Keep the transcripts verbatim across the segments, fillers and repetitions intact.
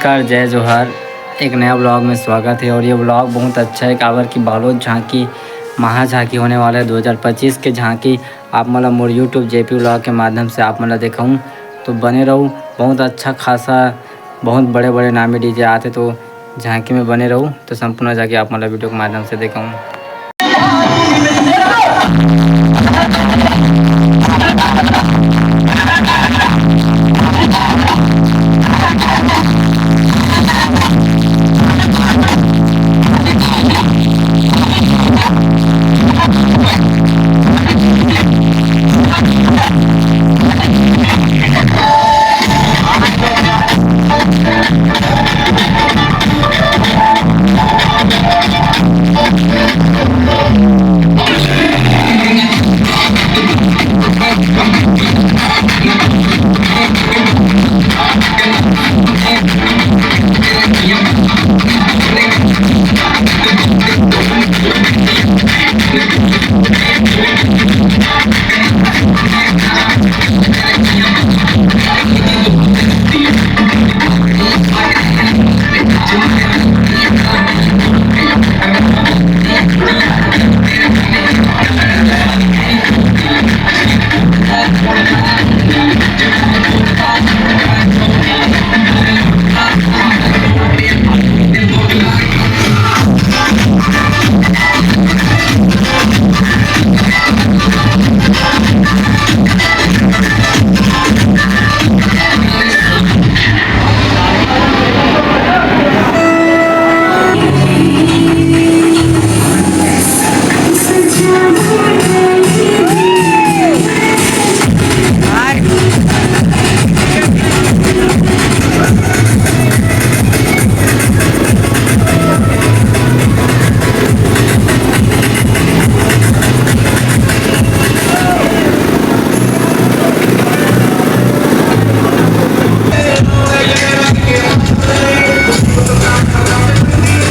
नमस्कार, जय जोहार। एक नया vlog में स्वागत है और ये vlog बहुत अच्छा है, काबर कि बालोद झांकी, महा झांकी होने वाला है दो हज़ार पच्चीस के झांकी। आप मन ला मोर YouTube जेपी vlog के माध्यम से आप मन ला देखाऊँ, तो बने रहू। बहुत अच्छा खासा, बहुत बड़े बड़े नामी डीजे आते, तो झांकी में बने रहू, तो संपूर्ण झांकी आप मन ला video के माध्यम से देखाऊँ।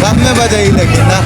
कम में बजाई लेकिन ना।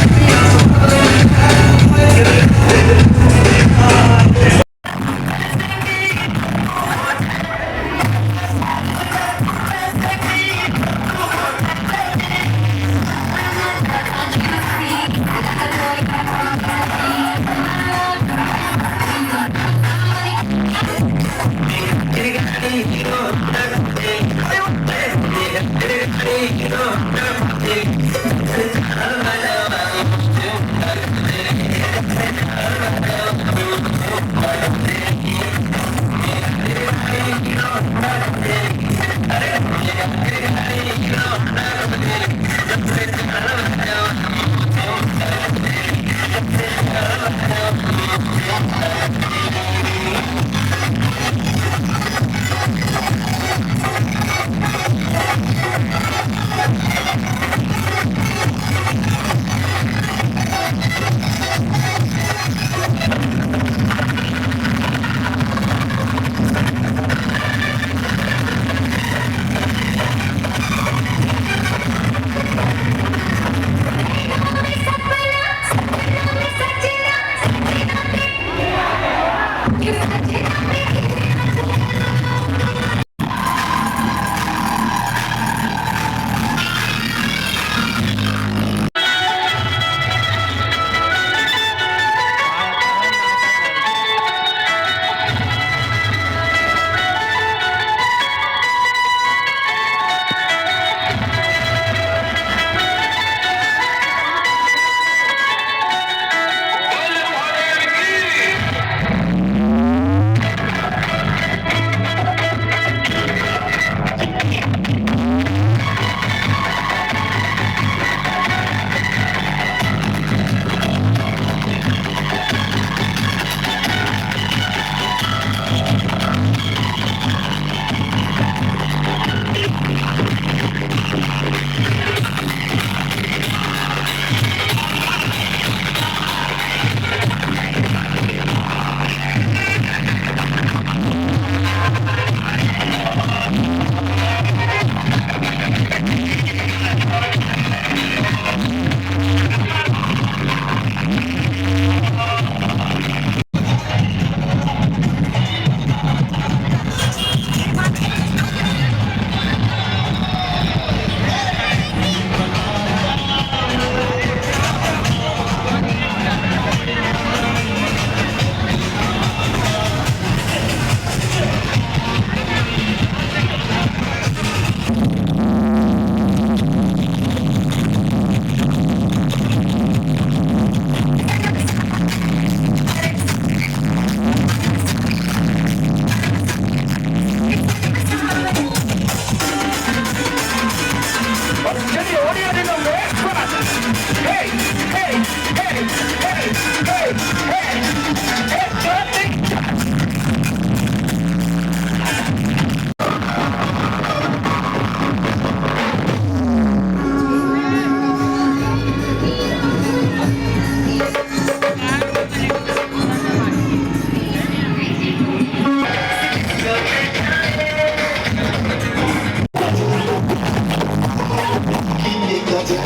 मेरी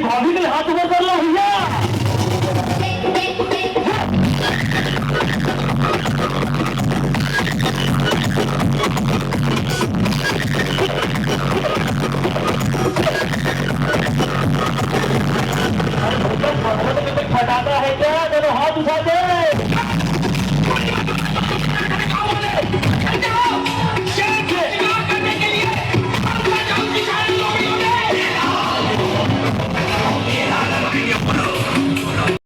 भाभी के हाथ ऊपर कर लो भैया। फटाका है क्या? दोनों हाथ उठा दे।